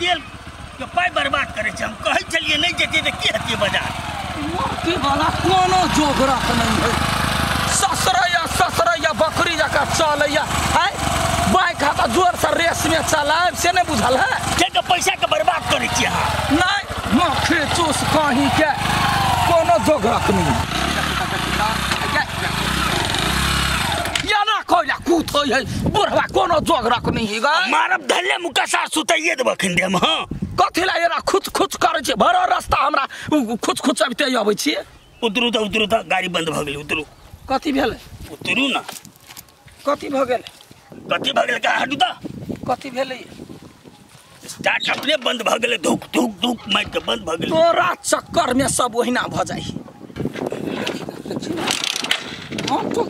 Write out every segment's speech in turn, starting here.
तेल के पाइ बर्बाद करै छै। हम कहै छलियै नहि जेतियै तऽ की हेतियै बाजार। मरती वाला कोनो जोगरक नहीं है, ससरैया ससरैया बकरी जकाँ चलैया है। बाइक हाथ जोर से रेस में चलायब से नहीं बुझल है। के पैसा के बर्बाद करै छियै अहाँ। नहीं मक्खी चूस कहीं के कोनो जोगरक नहीं। कोइला कूथ है बुढ़वा कोनो जोगरक नहीं है गा। मारब धरले मुका सार सुतैये देब अखन देम। हां कथी ला एना खुच खुच करै छै, भरो रास्ता हमरा खुच खुच अबिते अबै छियै। उतरू तऽ उतरू तऽ गाड़ी बंद भऽ गेलै। उतरू। कथी भेलै? उतरू ना। कथी भऽ गेलै? कथी भऽ गेलै? हटू तऽ। कथी भेलै? स्टार्ट अपने बंद भऽ गेलै, धुक धुक धुक मारि के बंद भऽ गेलै। तोरा चक्कर में सब ओहिना भऽ जाइ। घंटो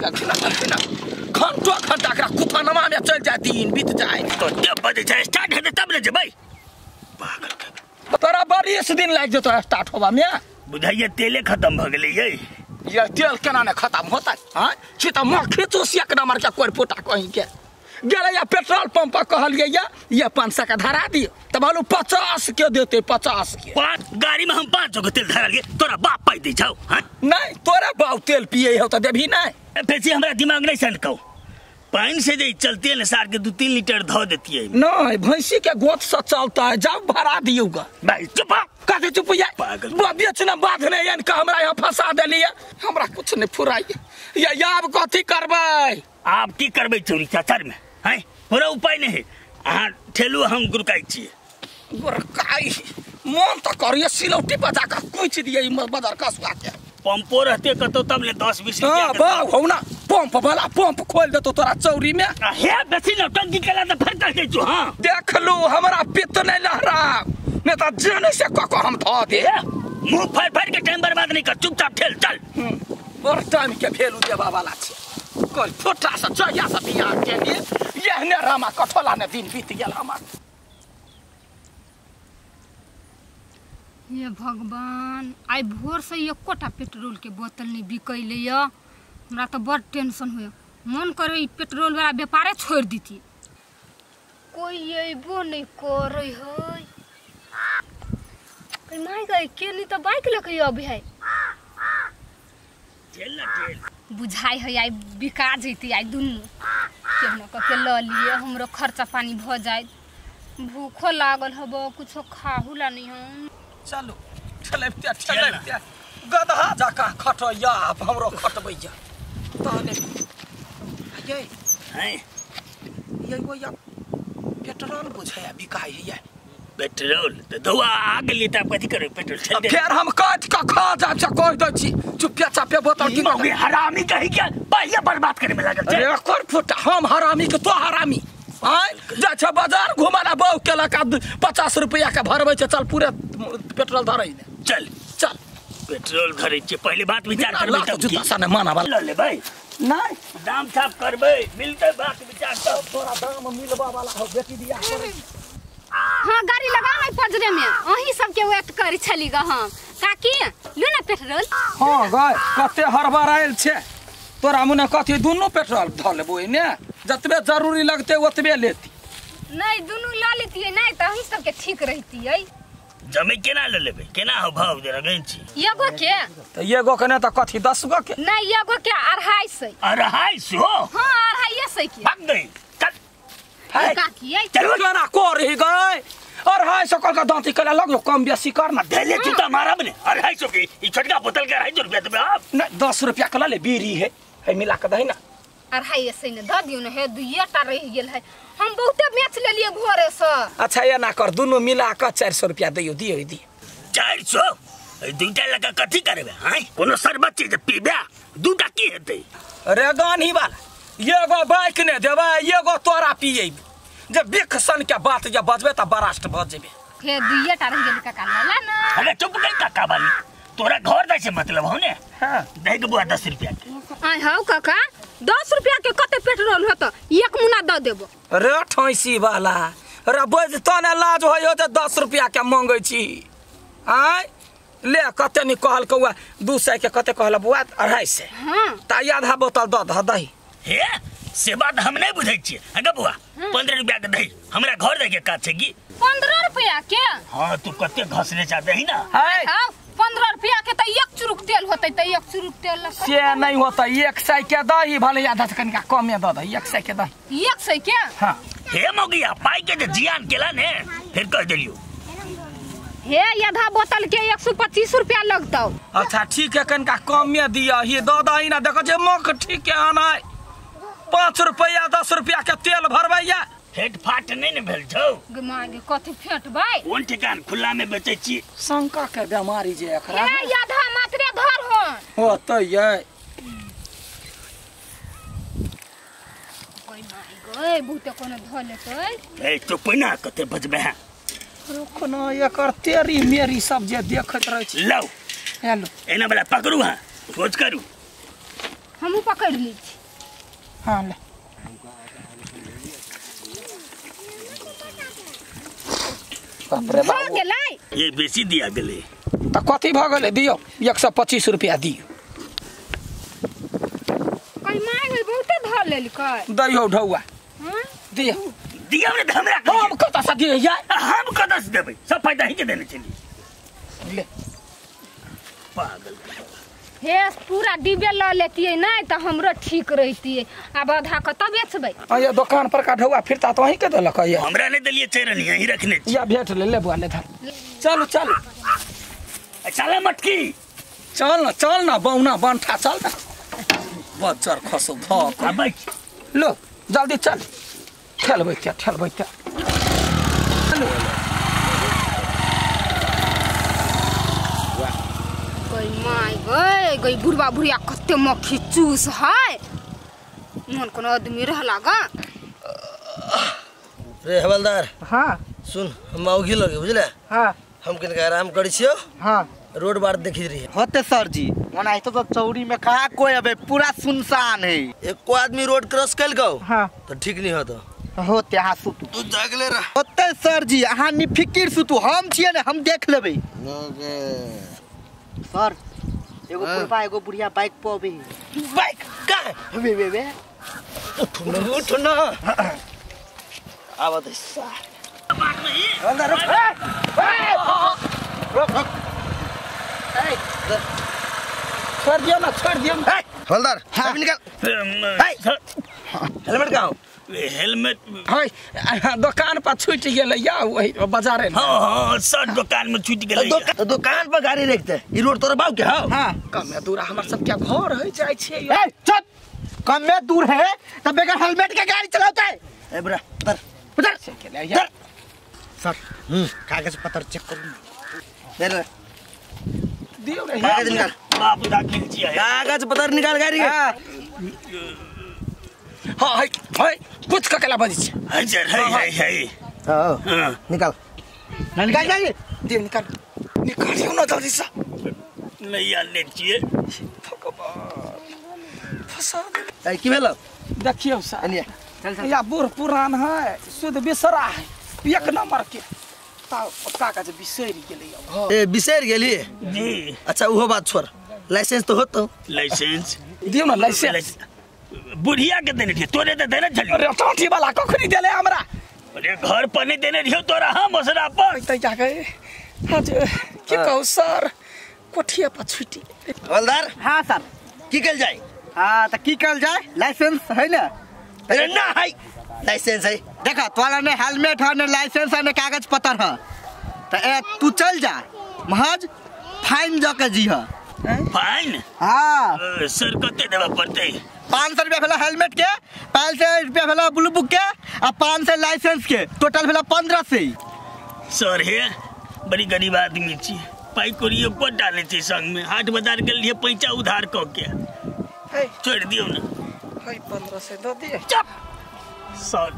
घंटो घंटा एकरा कुथनमा में चलि जाय, दिन बीत जाय। तो जब बजै छै स्टार्ट हेतै तब ने जेबै। पागल के तोरा बरिस दिन लागि जेतौ स्टार्ट होबा में। बुझाइए तेले खत्म भऽ गेलै यै। ये तेल केना ने खत्म होतै? हाँ छी तऽ मक्खी चूस एक नंबर के कोर पोटा कहीं के गेलै या पेट्रोल पंप पर कहलियै या ये 500 के धरा दियौ तऽ बोलू 50 के देतै। 50 के गाड़ी में हम 500 के तेल धरा लियै, तोरा बाप पाइ दै छौ? हाँ नहीं तोरा बाप तेल पियै हौ तऽ देबही नहि। बेसी हमरा दिमाग नहीं सनकौ, पानि से जे चलते ने सार के 2-3 लीटर धऽ देतियै। नहीं भैंसी के गोत से चलता है, जब भरा दियौ गा। भाई चुप कथी चुप या बेचना बाधने आनि कऽ हमरा यहाँ फंसा देलियै, हमरा कुछ नहीं फुराइ या आब कथी करबै? आब की करबै चोरी चाचर में? हैं पूरा उपाय नहीं है। अहाँ ठेलू हम गुरकाइ छियै। गुरकाइ मन तऽ करिए सिलौटी पर जाकऽ कुचि दियै बदर कसुआ के। पंपो रहते कतौ तब ले 10-20 रुपया। हां बाप हौ ना पंप वाला पंप खोल देतो तोरा चौरी में। हे बेसी नौटंकी केला तऽ फटल जाइ छौ। हां देख लू हमरा पित्त नहीं लहरा, नहीं तऽ जाने से कको हम धऽ दे। मुंह फाड़ फाड़ के टाइम बर्बाद नहीं कर, चुपचाप ठेल चल। बड़ टाइम के भेलू देबा वाला छै। कल फोटा से जहिया से बियाह केलिए एहने रामा कठोला ने दिन बीत गेल हमर। हे भगवान, आइ भोर से एकोटा पेट्रोल के बोतल नहीं बिकैले या। हमरा तो बड़ टेंशन हुए, मन करे ई पेट्रोल वाला व्यापारे छोड़ दीती। कोई अयबो नहीं करे है। कहीं माय गई के नहीं तो बाइक लेके अबे है। बुझाई है आई बिका जैती आई दुनू केहनो कऽ के लऽ लिए, हमरो खर्चा पानी भऽ जाय। भूखो लागल हबो, कुछो खाहू ला नहीं हम। चलो ठेलैते ठेलैते गदहा जकाँ खटैया हमरो खटबैया तहने ये हैं ये वो या पेट्रोल बुझाया बिकाइ है। पेट्रोल तऽ धुआ आ गेली तऽ कथी करबै पेट्रोल? फेर हम काटि कऽ खा जायब से कहि दै छी। चुपे चापे बोतल की मौगी हरामी कही के पाइया बर्बाद करे में लागल छै। अरे कर फुटा हम हरामी के तो हरामी आय जाइ छै बाजार घुमा ला बहू केलक 50 रुपया के भरबै छै। चल पूरे पेट्रोल धरै ने चल चल पेट्रोल धरै छियै। पहिले बात विचार करबै तब जूता सा ने माना वाला लऽ लेबै। नहीं दाम साफ करबै, मिलतै बात विचार तब तोरा दाम मिलबा वाला हो बेटी बियाह करै। हाँ गाड़ी लगाओ ना पजरे में, अही सबके वेट करै छली ग हम। काकी लू ना पेट्रोल। हाँ गाय कते हड़बड़ायल छै तोरा मुने कथी दुनू पेट्रोल धऽ लेबो ने, जतबे जरूरी लगते ओतबे लेती। नहीं दुनू लऽ लेतियै नहीं तऽ अही सबके ठीक रहतियै। जमे केना लऽ लेबै? केना हो भाव दे रगै छी एगो के? तऽ एगो के नहि तऽ कथी 10 गो के? नहीं एगो के 250। 250? हाँ 250 के। भाग गई चल। काकी चल केना करही गई 250 कल का दांती कला लगलो कम बेसी करना धैले जूता मारब ने। 250 के ई छोटका बोतल के 250 रुपया देबै आप? नहीं 10 रुपया के लऽ ले, बीड़ी है है मिला के दही ना। 250 ने दऽ दियौ ने, हे दुइएटा रहि गेल है। हम बहुते बेच लेलियै भोरे से। अच्छा एना कर दुनू मिला कऽ 400 रुपया दियौ दियौ दियौ। 400? दूटा लऽ कऽ कथी करबै? आँय कोनो शरबत चीज पीबै दूटा की हेतै? रे गानी वाला एगो बाइक ने देबै एगो तोरा पिएबै। जे बिख सन के बात जे बजबै तऽ बरास्ट भऽ जेबै। हे दुइएटा रहि गेल काका लऽ ना। अरे चुप गई काका बाली, तोरा घर दै छै मतलब हो ने? हां दै के बुआ 10 रुपया के। आय हौ काका 10 रुपया के कते पेट्रोल होत? एक मुना दऽ देबो। रे ठैसी वाला रे बज तो ने लाज होय जे 10 रुपया के मांगै छी। आय ले कते नि कहल कौआ 200 के कते कहल बुआ 250। हां त आधा बोतल दऽ दह दही। हे से बात हम नहीं बुझै छियै। अगे बुआ 15 रुपया के दही हमरा घर दै के काज छै की? 15 रुपया के? हां तू कते घसने चाहते ही ना। हां 15 रुपया के त एक चुरुक तेल होतै त एक चुरुक तेल से नहीं होतै। 100 के दही भले आधा से कनिका कमे द दही 100 के दही। 100 के? हां हे मौगिया पाई के जे जियान केला ने फिर कह देलियो। हे आधा बोतल के 125 रुपया लगतौ। अच्छा ठीक है कनिका कमे दिया हे the दही ना देखो जे मख ठीक है आना 5 रुपया 10 रुपया के तेल भरबैया। फेट फाट नहीं ने भेल छौ। गे माय गे कथि फेटबै? कोन ठिकान खुला में बेचै छी? शंका के बीमारी जे एकरा। हे आधा मात्रे धर हो। होतै ये। गई माय गई बहुते कोनो ध लेतै। ए चुप ना कते बजबे है। रुक न एकर तेरी मेरी सब जे देखैत रहै छी। लौ हेलो एना वाला पकड़ू। हां सोच करू हमहु पकड़ लै छी। हां ले बाप रे बाप गेलै। ये बेसी दिया गेलै त कथि भ गेलै? दियो 125 रुपया दियो। कई माय गई बहुते ध लेलकै। दइयो ढौआ। हां दियो दियो ने हमरा। हम कत से दियै या? हम कत से देबै? सब फायदा ही के देने छली। ले पागल हे पूरा डिब्बे ल लेतियै नै त हमरो ठीक रहितियै। आब आधा कत बेचबै? अये दुकान पर का ढौआ फिरता तो वहीं के देलक। ये हमरा नै देलियै चैरन यहीं रखने छी। या भेट ले ले बुआ ले धर। चलो चलो चल मटकी चल ना चल ना बौना बंठा चल ना बच्चर खसो धक आबै। लो जल्दी चल ठेलबै क्या ठेलबै क्या। चलो गई my गई गई बुढ़वा बुढ़िया कते मक्खी चूस है। मन कोनो आदमी रहला गा। रे हवलदार। हां सुन हम औघी लगे बुझले। हां हम किनका आराम करै छियो। हां रोड बाट देखि रही होते सर जी। ओना तो चौरी में कहा कोई अबे पूरा सुनसान है। एको आदमी रोड क्रॉस कइल गो। हां तो ठीक नहीं होतो। होते हां सुतू तू जागले रह। होते सर जी अहाँ निफिकिर सुतू हम छियै ने हम देख लेबै। सर एगो बुढ़बा एगो बुढ़िया बाइक पर अबे। बाइक का वे वे वे उठ न उठ न आवत सार हवलदार रुक रुक रुक। ए छोड़ दियो ना छोड़ दियो ना। हवलदार चाबी निकाल। हेलमेट कहाँ हो? हेलमेट हाय दुकान पर छूट गेलै या वही बाजारे। हां हां सर दुकान में छूट गेलै। दुकान पर गाड़ी रखते ई रोड तोरा बाप के हौ। हां कमे दूर हमर सब के घर है जाय छै। ए चुप कमे दूर है त बगैर हेलमेट के गाड़ी चलाते। ए बुरा उतर उतर से के ले यार। सर कागज पत्र चेक करू दे रे दियो रे। कागज निकाल बाप दाखिल छियै। कागज पत्र निकाल गाड़ी के। हां है है कुछ ककला बजै छै। है सर है है है। हां निकाल निकाल गाड़ी दियो निकाल निकालियो ना जल्दी से। नहीं आने छियै भगवान फसा ए की भेल? देखियो सर या बूढ़ पुरान है शुद्ध बिसरा है एक नंबर के कागज बिसरि गेलै। ए बिसरि गेली जी। अच्छा उहो बात छोड़ लाइसेंस तो होतो। लाइसेंस दियो ना लाइसेंस बुढ़िया के देने रहियो तोरे त देने छली। अरे टोटी वाला कखनी देले हमरा? अरे घर पर नहीं देने रहियो तोरा हम ओसरा पर। त जाके आज की कहू सर कोठिया पर छुटी। हवलदार। हां सर की कल जाय? हां त की कल जाय? लाइसेंस है ना? अरे ना है लाइसेंस है। देखा तोरा ने हेलमेट है ने लाइसेंस है ने कागज पत्र है त ए तू चल जा महज फाइन ज के जी है। फाइन? हां सर कते देबा पड़तै? 500 रुपया भेला हेलमेट के 500 रुपया भेला ब्लू बुक के आ 500 लाइसेंस के टोटल भेला 1500। सर हे बड़ी गरीब आदमी छी पाई कोरियो पर डाले छी संग में हाट बाजार के लिए पैसा उधार क के छोड़ दियो ना। है 1500 the दिए। चुप सर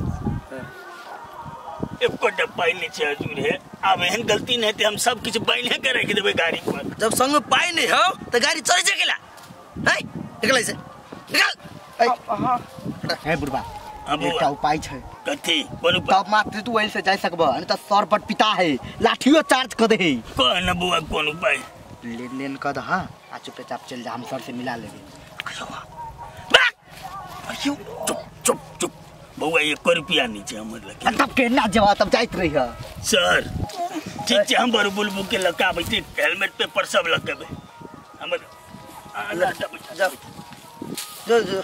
एको पाई नहीं छै हजूर हे। आब एहन गलती नहीं ते हम सब किछु बान्हे के रख देबै गाड़ी पर। जब संग में पाई नहीं हो त गाड़ी चढ़ सकेला। है निकल ऐसे निकल। हां हे बुढ़बा एकटा उपाय छै। कथी? कोन उपाय? तब मात्र तू वहीं से जा सकब नहीं त सर पर पिता है लाठियो चार्ज क दे है। कह न बुआ कोन उपाय? लेन देन क दह आ चुपचाप चल जा हम सर से मिला लेबे। अयो चुप चुप चुप बौआ 1 रुपया नहीं छै हमर लगे। तब केना जेबा तब जाइत रही। सर ठीक छै हम बरू बुलबुल के लऽ के आबै छी हेलमेट पेपर सब लऽ के अबै हमर जा जो जो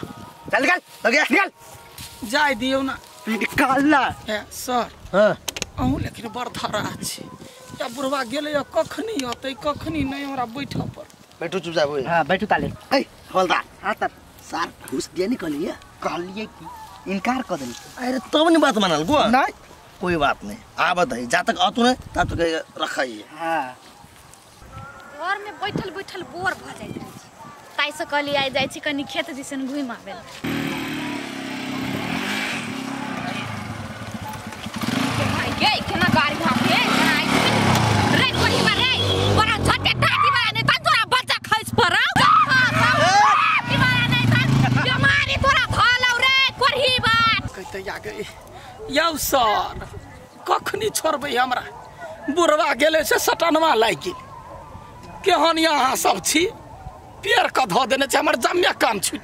चल निकाल हो गया निकाल जाय दियौ ना निकाल ना ए सर हां अहूँ लेकिन बड़ धरा छी या बुढ़वा गेलै कखनी अतै कखनी नहीं हमरा बैठऽ पर बैठू चुपचाप होई हां बैठू ताले ए हवलदार हां सर सर घूस दिया नहीं कहलिए कहलिए कि इनकार कर देली अरे तब नहीं बात मानल को नहीं कोई बात नहीं आवत है जा तक आतू नहीं तब तक रखा ही है हां घर में बैठल बैठल बोर भ जाइत रहै छी ताहिसँ कहली आइ जाइ छी कनि खेत दिसन घुमि आबै गे केना गाड़ी भागे केना आइ रे कोही रे बड़ा झटे टाटी वाला नहीं त तोरा बच्चा खैस परौ टाटी वाला नहीं त बीमारी तोरा धलौ रे कोही बा कहते या गई यौ सर कखनी छोड़बै हमरा बुढ़वा गेलै से सटनवा लागि गेल केहन अहाँ सब छी पेड़ के धऽ देने छै हमर जम्मे काम छुटि।